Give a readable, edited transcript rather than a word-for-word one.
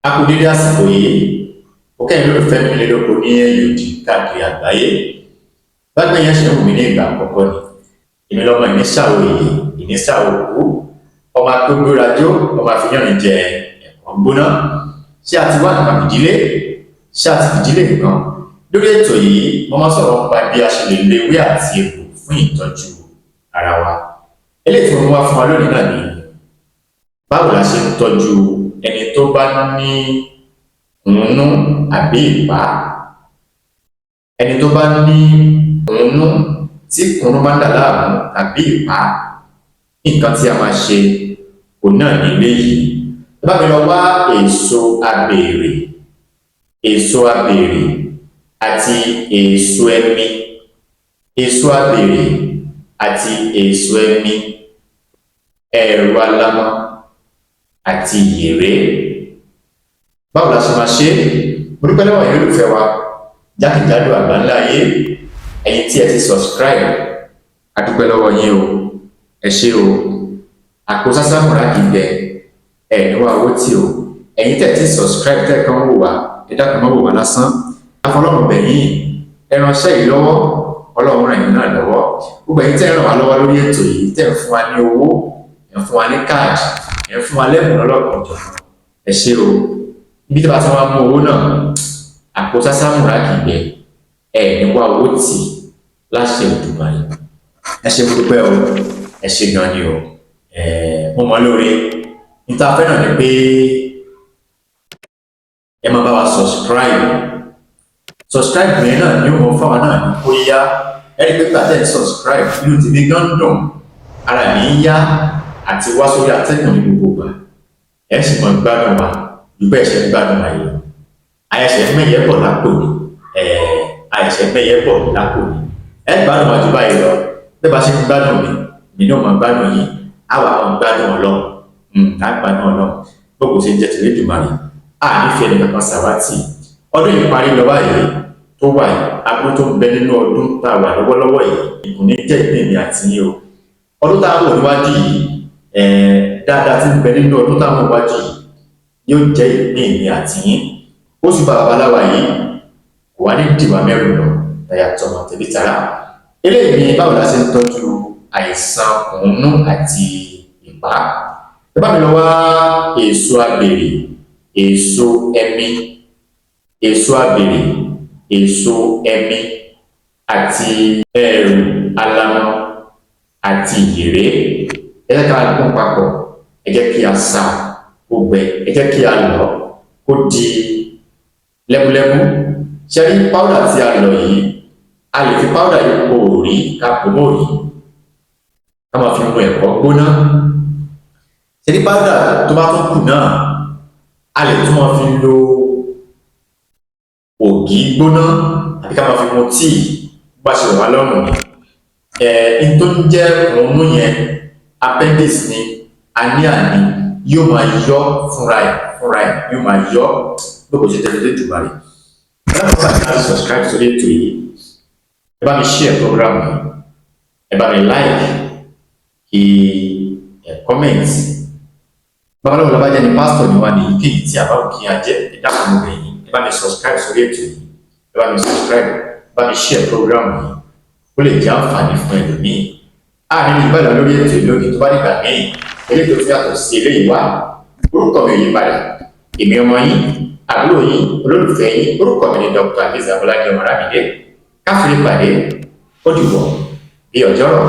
A kú dédé àsìkò yìí. Mo kẹ́yìn lólùfẹ́ mi nílé lóko ní ẹ̀yìn odi káàkiri àgbáyé. Bágbé yẹn ṣe ń wù mí ní ìgbà àkọ́kọ́ ni. Èmi lọ́mọ Ìnísà òye, Ìnísà òkú, ọmọ agbógbórajó, ọmọ àfihàn jẹ ẹ̀kọ́ gbóná. Ṣé a ti wá nǹkan fìdílé? Ṣé a ti fìdílé nǹkan? Lórí ètò yìí, mo máa sọ̀rọ̀ nípa bí a ṣe lè lo ewé àti egbò fún ìtọ́jú ara wa. Eléyìí tí mo mú wá fún wa lónìí náà ni báwo la ṣe ń tọ́jú ẹni tó bá ní kùnnú àbí ìpá. Ẹni tó bá ní kùnnú, tí kùnnú bá ń dà láàmú àbí ìpá, nǹkan tí a máa ṣe òun náà ní eléyìí. Ẹ bá mi lọ wá èso abèrè, èso abèrè àti èso ẹmi, èso abèrè àti èso ẹmi, ẹ̀rù alamọ àti ìyèré. Báwo la ṣe máa ṣe é? Mo dúpẹ́ lọ́wọ́ ẹ̀yin olólùfẹ́ wa jákèjádò àgbáńlá ayé, ẹ̀yin tí ẹ ti subscribe, a dúpẹ́ lọ́wọ́ yín o, ẹ ṣé o. Àpò sásámùrà kì í gbẹ, ẹ ní wá owó tí o. Ẹ̀yin tẹ̀ ti subscribe, tẹ̀ kàn wò wá, ẹ dákun, má wò wá lásán. Afọlọ́run bẹ̀ yín, ẹ ránṣẹ́ yìí lọ́wọ́, Ọlọ́run ràn yín náà lọ́wọ́. Gbogbo ẹ̀yin tẹ́ ràn wá lọ́wọ́ lórí ètò yìí, tẹ́ ń fún wa ní owó, ẹ̀ ń fún wa ní káàdì, ẹ̀ ń fún wa lẹ́bùn lọ́lọ́kan òjọ̀kan, ẹ ṣé o. Ibi tí a bá ti wá mú owó náà, àpò sásámùrà kì í gbẹ, ẹ ní wá owó tì láṣẹ Òdùmarè. Ẹ ṣé, mo dúpẹ́ o, ẹ ṣé gan ni o. Ẹ mo mọ lóore. Níta fẹ́ràn ni pé ẹ máa bá wa subscribe. Subscribe yẹn náà ni ó mọ fáwọn náà ní kó yá. Ẹ rí i pé gbàtẹ́ ń subscribe, inú tèmi gan dùn, ara mi ń yá àti wá sórí atẹ́gùn ní gbogbo ìgbà. Ẹ sì mọ gbádùn wa ju bẹ́ẹ̀ ṣe ń gbádùn wa yìí lọ. Àyẹ̀ṣẹ̀ mẹ́yẹ bọ̀ lápò ni, àyẹ̀ṣẹ̀ mẹ́yẹ bọ̀ lápò ni. Ẹ gbádùn wa ju báyìí lọ. Bẹ́ẹ̀ bá ṣe ń gbádùn mi, èmi náà máa gbádùn yín, á wà máa gbádùn Ọlọ́run, á gbádùn Ọlọ́run. Gbogbo ṣe ń jẹ́ tìlédùmarè, a nífẹ̀ẹ́ nìkan kan sàwátì. Ọdún yìí parí lọ báyìí tó wà yìí, aburú tó ń bẹ nínú ọdún tá a wà lọ́wọ́lọ́wọ́ yìí kò ní jẹ́ ìpín mi àti yín o. Ọdún tá a wò níwájú yìí, dáadáa tí ń bẹ nínú ọdún tá a wò níwájú yìí yóò jẹ́ ìpín mi àti yín. Oṣù babaláwa yìí kò wá ní dìwà mẹ́rin lọ tàyà tọmọ tẹbí tará. Eléyìí ni báwo la ṣe ń tọ́jú àìsàn kùnnú àti ìpá. Ẹ bá mi lọ wá èso abèrè, èso ẹmi, èso abèrè, èso ẹmi àti ẹ̀rù alamọ àti ìyèré. Ẹ jẹ́ ká gún papọ̀, ẹ jẹ́ kí a sá kó gbẹ, ẹ jẹ́ kí a lọ̀ kó di lẹ́búlẹ́bú. Ṣe rí powder tí a lọ̀ yìí, a lè fi powder yìí po òrí, ká pò mọ́ òrí, ká máa fi mu ẹ̀kọ́ gbóná. Ṣe rí powder tó bá tún kù náà, a lè tún máa fi lo ògì gbóná àbí ká máa fi mu tíì, bó bá ṣe rọ̀ wá lọ́rùn ni. Ẹ̀ n tó ń jẹ́ òun yẹn, appendix ni, hernia ni, yóò máa yọ fúnra ẹ̀, fúnra ẹ̀ yóò máa yọ bí kò ṣe tẹ̀lé Olódùmarè. Ẹ bá mi bá subscribe sórí ètò yìí, ẹ bá mi share program yìí, ẹ bá mi like, kí ẹ comment. Babaláwo lọ́ba jẹ́ ni, pásítọ̀ ni wá ní, èyíkéyìí tí a bá wù kí a jẹ́. Ẹ dákun, mo bẹ̀ yín, ẹ bá mi subscribe sórí ètò yìí, ẹ bá mi subscribe, ẹ bá mi share program yìí, ó lè jẹ́ àǹfààní fún ẹlòmíì. Àárín ìgbàlá lórí ètò yìí lónìí. Tó bá dìgbà míì, eléyìí tó fi yàtọ̀ sí eléyìí wá, orúkọ mi ò yí padà. Èmi ọmọ yín, àbúrò yín, olólùfẹ́ yín, orúkọ mi ni Dr. Azeez Abọ́lájí Ọmọlámídé. Káfíńrí pàdé, ó dìbò bí ọjọ́rọ̀.